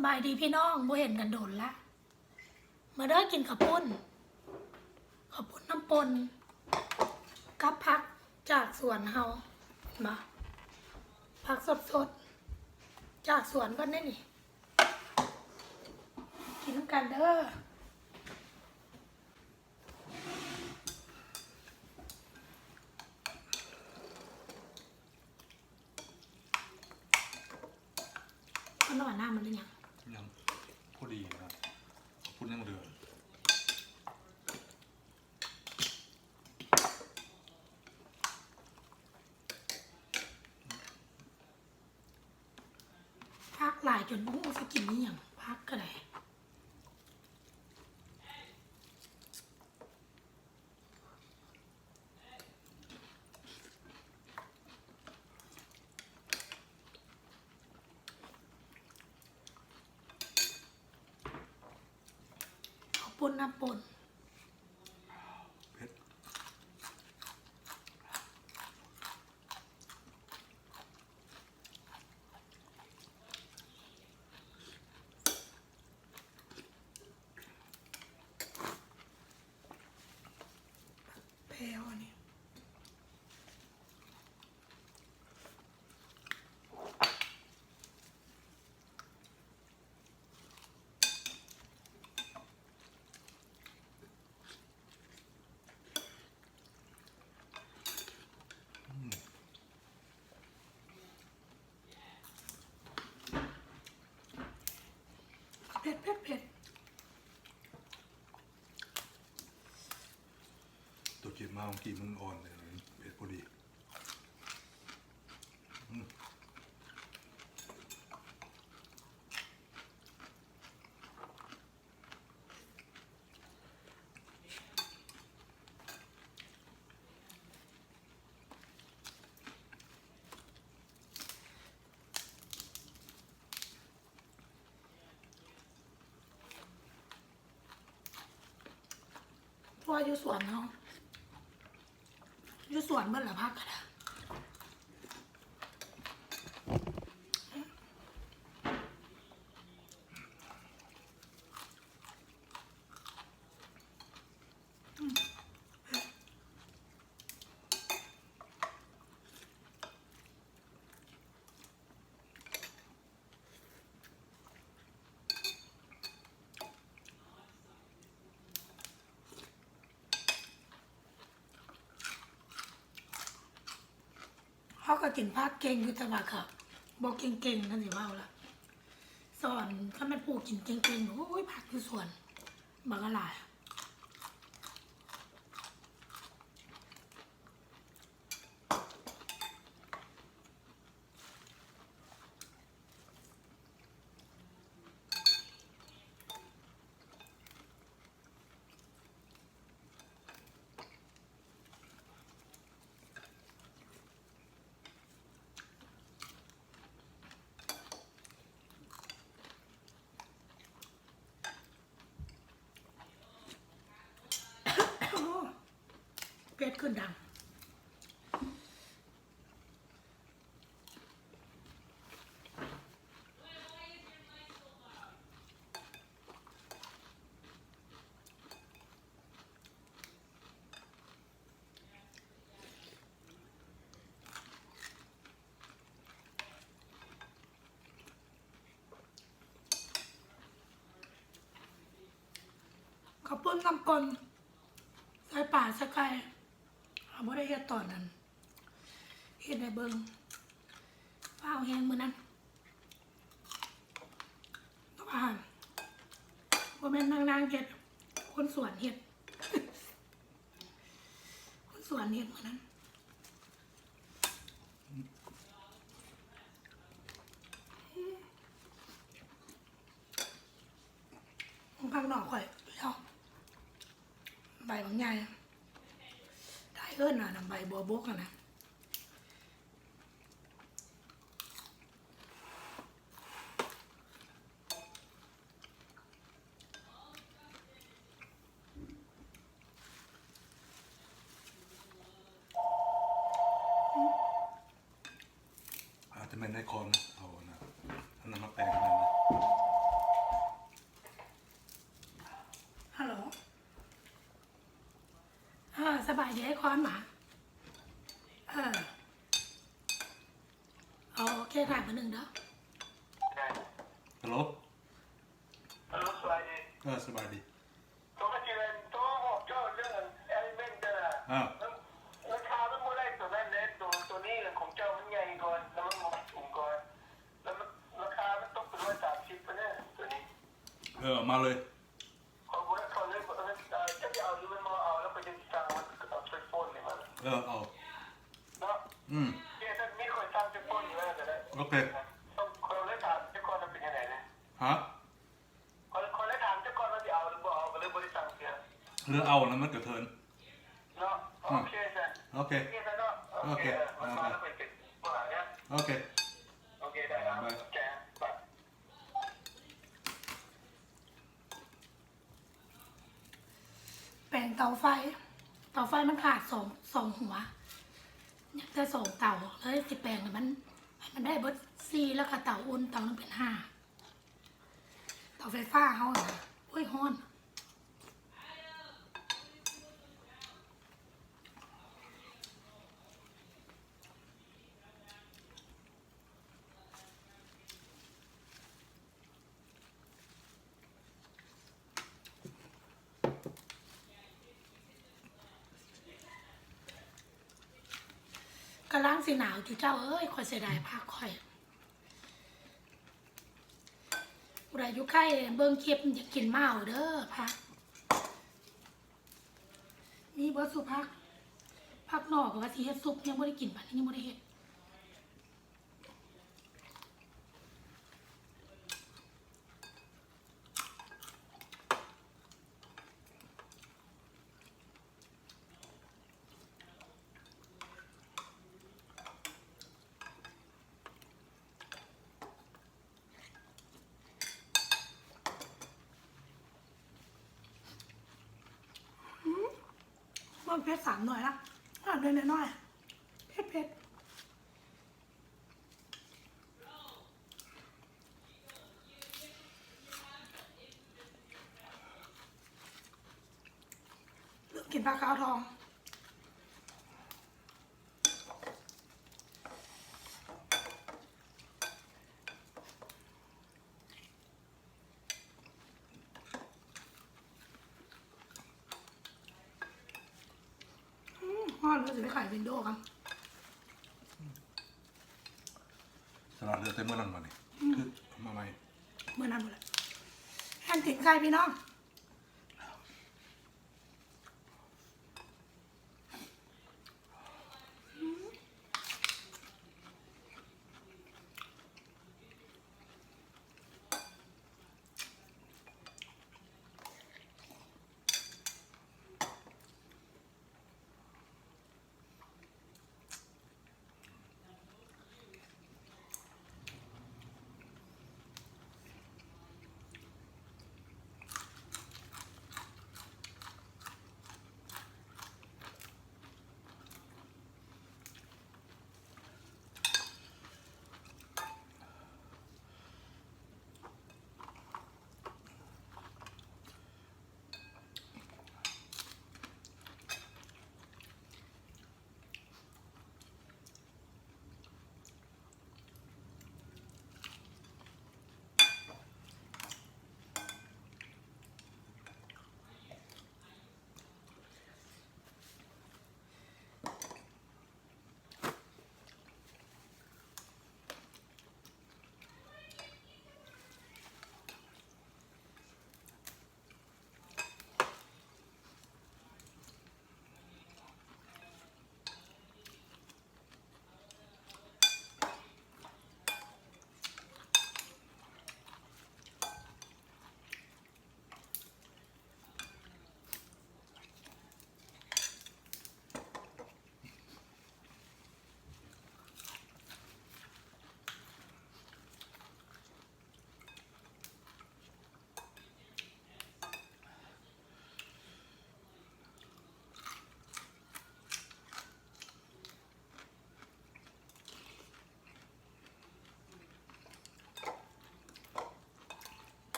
ສະບາຍດີພີ່ນ້ອງ ບໍ່ເຫັນກັນດົນລະ ມາເດີກິນເຂົ້າປຸ້ນ ເຂົ້າປຸ້ນນ້ຳປົ່ນ ກັບຜັກຈາກສວນເຮົາ ເຫັນບໍ່? ຜັກສົດໆ ຈາກສວນເພິ່ນເດ້ນີ້ ກິນນຳກັນເດີ. ເພິ່ນວ່ານ້ຳມັນຫຼືຍັງ? ຍັງ ພໍດີນະ ເຂົ້າປຸ້ນຍັງເດືອ. ຜັກຫຼາຍຈົນບໍ່ຮູ້ຊິກິນອີ່ຫຍັງ ຜັກກະໄດ້. ເຂົ້າປຸ້ນນ້ຳປົ່ນ ເຜັດ. ແພ້ວອັນນີ້. ເຜັດ ເຜັດ ເຜັດ. ຕົວເກັບມາເມື່ອກີ້ມັນອ່ອນເລີຍ ເຜັດພໍດີ. ອືມ. ເພາະວ່າຢູ່ສວນເຮົາ ຢູ່ສວນເບິດລະ ຜັກກະໄດ້. ເຮົາກະກິນຜັກເກັ່ງຢູ່ ແຕ່ວ່າກະບໍ່ເກັ່ງໆ ຄັນຊິເວົ້າລະ ສອນ ຄັນແມ່ນຜູ້ກິນເກັ່ງໆ ໂອ້ຍ ຜັກຢູ່ສວນບັກຫຼາຍ. ເຜັດຂຶ້ນດັງ. ເຂົ້າປຸ້ນນ້ຳປົ່ນ ໃສ່ປາໃສ່ໄກ່ ເຮົາບໍ່ໄດ້ເຮັດຕອນນັ້ນ ເຮັດໃຫ້ເບິ່ງ ຟ້າວແຮງມື້ນັ້ນ ແຕ່ວ່າບໍ່ແມ່ນນາງໆ ເຮັດ ຄົນສວນເຮັດ ຄົນສວນເຮັດມື້ນັ້ນ. ຜັກໜໍ່ຂ້ອຍ ໃບບັກໃຫຍ່ ໄດ້ເອີ້ນວ່ານຳ ໃບບົວບົກຫັ້ນນະ. ອາດຈະແມ່ນໃນຄອນເອົາອັນນັ້ນ ອັນນັ້ນມາແປງໃຫ້ມັນ. ເດ ຄອນມາ ເອີ ໂອເຄ ຖ່າຍມື້ໜຶ່ງເດີ. ໄດ້ ຮັລໂຫຼ ຮັລໂຫຼ ສະບາຍດີ. ເອີ ສະບາຍດີ. ໂທມາເຕືອນ ໂທບອກເຈົ້າເລື່ອງ Element ນັ້ນນະ. ເອີ ລາຄາມັນບໍ່ໄດ້ໂຕນັ້ນເດ້ ໂຕ ໂຕນີ້ຂອງເຈົ້າມັນໃຫຍ່ກ່ອນ ແລ້ວມັນບໍ່ສູງກ່ອນ ແລ້ວລາຄາມັນຕົກເປັນຮ້ອຍສາມສິບພຸ້ນເດ້ ໂຕນີ້. ເອີ ເອົາມາເລີຍ. ຂ້ອຍບໍ່ໄດ້ ຂ້ອຍເລີຍ ເອີ ເຈົ້າຈະເອົາຢູ່ແມ່ນບໍ່? ເອົາແລ້ວຂ້ອຍຈຶ່ງຊິສັ່ງມັນເອົາໄປໂຟນນີ້ມາ. ເອີ ເອົາເນາະ. ອືມ ໂອເຄ ຊັ້ນມີຂ້ອຍສັ່ງໄປໂຟນນີ້ມາກໍໄດ້. ໂອເຄ ຂ້ອຍເລີຍຖາມເຈົ້າກ່ອນວ່າເປັນຈັ່ງໃດແດ່. ຮະ? ຂ້ອຍ ຂ້ອຍເລີຍຖາມເຈົ້າກ່ອນວ່າຊິເອົາຫຼືບໍ່ເອົາ ກໍເລີຍບໍ່ໄດ້ສັ່ງເທື່ອ. ເລື່ອງເອົານະ ມັນກະເທີນເນາະ. ອືມ ໂອເຄຊັ້ນ ໂອເຄ ໂອເຄ ເອີ ມາ ມາ ມາ ໂອເຄ ໂອເຄ ໂອເຄ ໄດ້ ບາຍ ບາຍ ໂອເຄ ບາຍ. ແປງເຕົາໄຟ ເຕົາໄຟມັນຂາດສອງ ສອງຫົວ ຍັງແຕ່ສອງເຕົາ ເລີຍຊິແປງໃຫ້ມັນ ໃຫ້ມັນໄດ້ເບິດສີ່ ແລ້ວກະເຕົາອຸ່ນເຕົາໜຶ່ງເປັນຫ້າ. ເຕົາໄຟຟ້າເຮົາຫັ້ນນະ ໂອ້ຍ ຮ້ອນ. ກຳລັງຊິໜາວຢູ່ເຈົ້າເອີຍ ຂ້ອຍເສຍດາຍຜັກຂ້ອຍ. ຜູ້ໃດຢູ່ໃກ້ເບິ່ງຄລິບ ຢາກກິນມາເອົາເດີຜັກ ມີເບິດສູ່ຜັກ. ຜັກໜໍ່ກໍວ່າຊິເຮັດຊຸບ ຍັງບໍ່ໄດ້ກິນ ບາດນີ້ຍັງບໍ່ໄດ້ເຮັດ. ອືມ ມັນເຜັດສາມໜ່ວຍລະ ສາມໜ່ວຍນ້ອຍໆ ເຜັດໆ. ລືມກິນປາຂາວທອງ. ອືມ ຮ້ອນ ເຮົາຊິໄປຂາຍວິນໂດກັນ. ສະຫຼັດເຫຼືອແຕ່ມື້ນັ້ນບາດນີ້ ອືມ ຄືເອົາມາໃໝ່ ມື້ນັ້ນພຸ້ນແຫຼະ. ແຮມຕີນໄກ່ພີ່ນ້ອງ.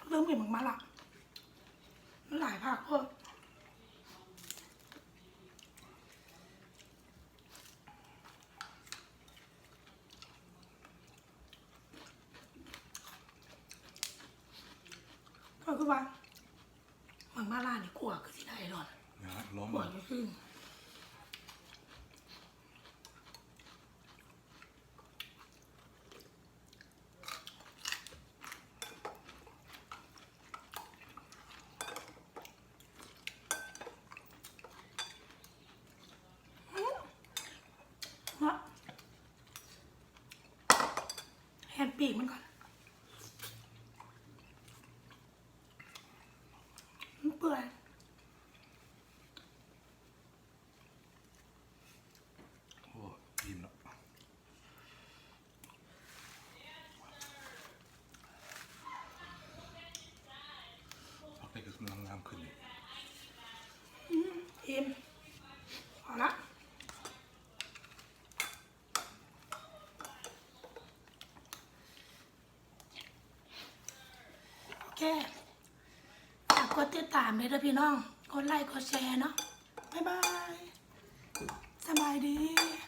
ເລີ່ມເຫັນໝາກມາລະ. ຄັກໂພດ ກໍຄືວ່າ ໝາກມ້າລ່ານີ້ຂົ້ວຄືຊິໄດ້ດອກ ນະ ລອງ ຂົ້ວ ເບິ່ງ ຄື ເນາະ ແຫນປີກມັນກ່ອນ ມັນເປື່ອຍ. ໂອ້ ອີ່ມແລ້ວ ຜັກເປັດກໍກຳລັງງາມຂຶ້ນນີ້ ອືມ ອີ່ມ ພໍລະ. ໂອເຄ ຝາກກົດຕິດຕາມເດີພີ່ນ້ອງ ກົດໄລກົດແຊເນາະ ບາຍບາຍ ສະບາຍດີ.